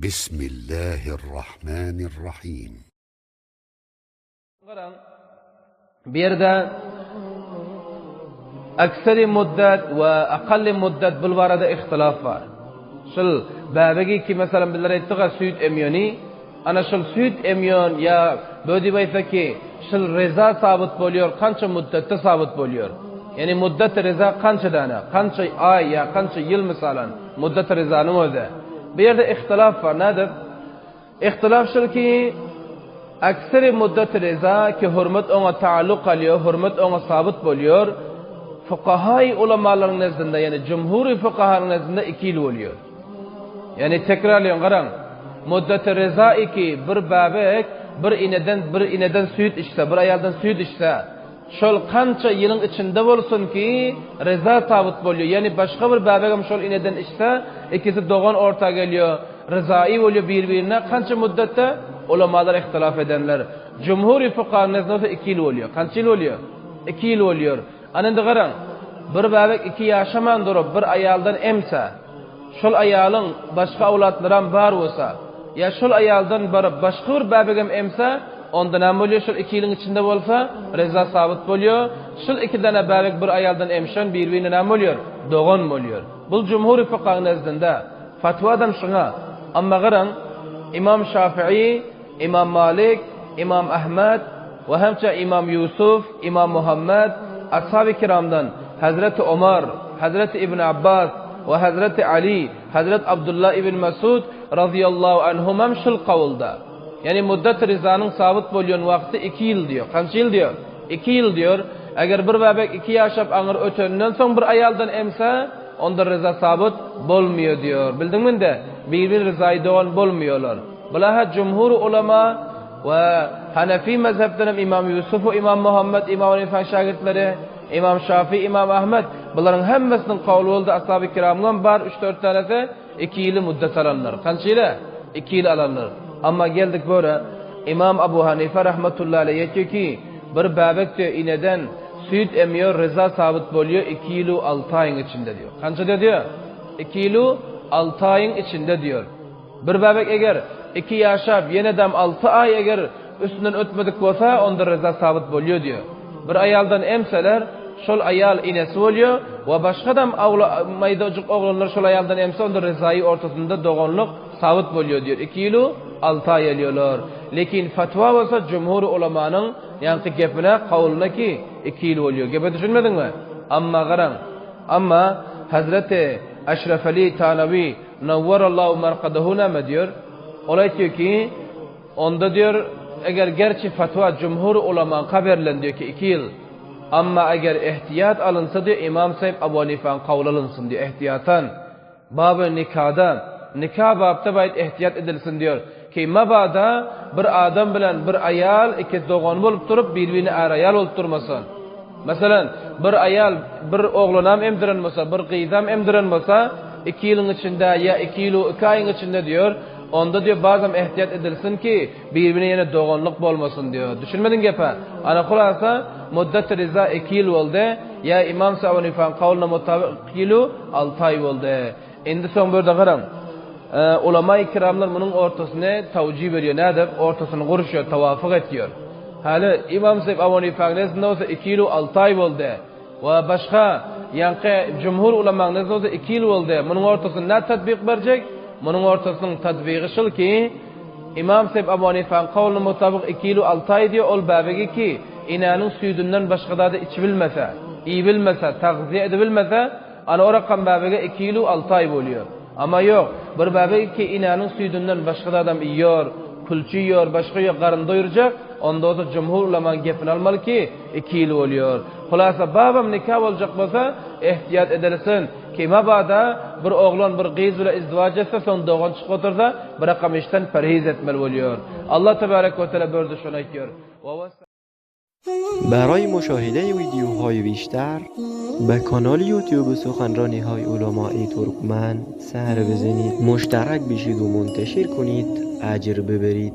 Bismillahirrahmanirrahim. Garaň, bu ýerde akseri muddet we akalli muddet bul barada ihtilaf bar. Şul bäbegi ki meselem bizler aýtdyk-a süýt emýoni, ana şul süýt emýon ýa bö diýip aýtsak ki şul reza sabyt bolýar kança muddetde sabyt bolýar. Ýani muddeti reza kança däne, kança aý ýa kança ýyl mysalan muddeti rezanyň özi. Bu ýerde ihtilaf bar nädip? Ihtilaf şul ki, akseri muddet reza ki hurmet oňa taaluk alýar, hurmet oňa sabyt bolýar, fukahaý ulamalaryň nezdinde, ýagny jumhury fukahanyň nezdinde iki ýyl bolýar. Ýagny tekrarlaýan garaň, muddet reza iki bir bäbek bir ineden bir ineden süýt içse, bir aýaldan süýt içse, şol kança ýylyň içinde bolsun ki, reza sabyt bolýar. Ýagny başga bir bäbegem şol ineden içse, ikisi dogan orta gelýär. Ryzaýy bolýar bir-birine kança müddetde? Ulamalar ihtilaf edenler. Jumhury fukahanyň nezdinde bolsa iki ýyl bolýar. Kança ýyl bolýar? Iki ýyl bolýar. Ana indi garaň, bir bäbek iki ýaşaman durup bir aýaldan emse, şol aýalyň başga awlatlaram bar bolsa, ýa şol aýaldan baryp başga bir bäbegem emse, onda näme bolýar şol iki ýylyň içinde bolsa, reza sabyt bolýar. Şol iki däne bäbek bir aýaldan emşen bir-birine näme bolýar? Dogan bolýar. Bul jumhury fukahyň nezdinde. Fatwadam şuňa. Amma garaň, Imam Şafii, Imam Malik, Imam Ahmet we hemçe Imam Ýusuf, Imam Muhammet, Ashaby kiramdan Hazreti Omar, Hazreti Ibn Abbas we Hazreti Ali, Hazret Abdullah ibn Mesud razyýallahu anhumam şul kawulda. Ýagny muddat rizanyň sabyt bolýan wagty iki ýyl diýýär. Kança ýyl diýýär? Iki ýyl diýýär. Eger bir bäbek iki ýaşap aňyr öteninden soň bir aýaldan emse, Onda ryza sabyt bolmyýa diýor. Bildiňmi indi? Bir-bir ryzaýy dogan bolmyýalar. Bula-ha jumhur ulama we Hanefi mezhepden hem Imam Ýusuf we Imam Muhammet, Imam Hanifäň şägirtleri, Imam Şafi, Imam Ahmet, bularyň hemmesiniň kowly boldy, Ashaby kiramyňam bar üç-dört tanesi iki ýyly muddet alanlar. Kança ýyla? Iki ýyl alanlar. Amma geldik böre, Imam Abu Hanife rahmetullahi aleýh aýtýar ki, bir bäbek diýýär ineden, Süýt emýär reza sabyt bolýa iki ýylu alty aýyň içinde diýor. Kançada diýor? Iki ýylu alty aýyň içinde diýor. Bir bäbek eger iki ýaşap ýenedem alty aý eger üstünden ötmedik bolsa onda reza sabyt bolýa diýor. Bir aýaldan emseler şol aýal inesi bolýa we başgadam awla maýdajyk oglanlar şol aýaldan emse onda rezaýy ortasynda doganlyk sabyt bolýa diýor. Iki ýylu alty aý elýolar. Lekin fatwa bolsa jumhur ulamanyň Ýaňky gepine, kawlyna ki, iki ýyl bolýar. Gepe düşünmediňmi? Amma garaň, amma Hazreti Eşrefali Tanawi Nawwarallahu markadahu näme diýer? Ol aýtýar ki, onda diýer, eger gerçi fatwa jumhur ulamaňka berlen diýer ki, iki ýyl. Amma eger ihtiýat alynsa diýer, Imam Saýyp Abu Hanifaň kawly alynsyn diýer, ihtiýatan. Baby nikada, nika bapda baýt ehtiyat edilsin diýor. Ki mabada bir adam bilen bir aýal ikisi dogan bolup durup bir-birine är-aýal bolup durmasa. Meselem, bir aýal bir oglanam emdiren bolsa, bir gyzam emdiren bolsa, iki ýylyň içinde ýa iki ýylu iki aýyň içinde diýor, onda diýor bazam ehtiyat edilsin ki, bir-birine ýene doganlyk bolmasyn diýor. Düşünmediň gepe? Ana hulasa, muddat riza iki ýyl boldy, ýa Imam Sawanifanyň kawlyna mutabyk iki ýylu Alty aý boldy. Indi soň bu ýerde garaň. Ulama-i kiramlar munuň ortasyny tawjih berýär. Nädip? Ortasyny guruşýar, tawafuk etýär. Häli Imam Seýf Abu Hanifäň nezdinde bolsa iki ýyl alty aý boldy. We başga ýaňky jumhur ulamaň nezdinde bolsa iki ýyl boldy. Munuň ortasyny nä tatbyk berjek? Munuň ortasynyň tatbygy şul ki, Imam Seýf Abu Hanifäň kawlyna mutabyk iki ýyl alty aý diýýär, ol bäbegi ki, enäniň süýdünden başga zady içibilmese, iýibilmese, tagziýe edibilmese, Ana orakam bäbege iki ýyl-u alty aý bolýar. Amma ýok, bir bäbek iki enäniň süýdünden başga zadam iýýor, külçe iýýor, başga ýok, garyn doýurjak, onda bolsa jumhur ulamaň gepini almaly ki, iki ýyl bolýar. Hulasa babam nika boljak bolsa, ehtiýat edilsin, ki mabada bir oglan bir gyz bile izdiwaç etse, soň dogan çykyp otursa, bir rakam işden perhiz etmeli bolýar. Allah tebarek we teala börde şony aýtýar. برای مشاهده ویدیوهای بیشتر به کانال یوتیوب سخنرانی های علمای ترکمن سر بزنید مشترک بشید و منتشر کنید اجر ببرید.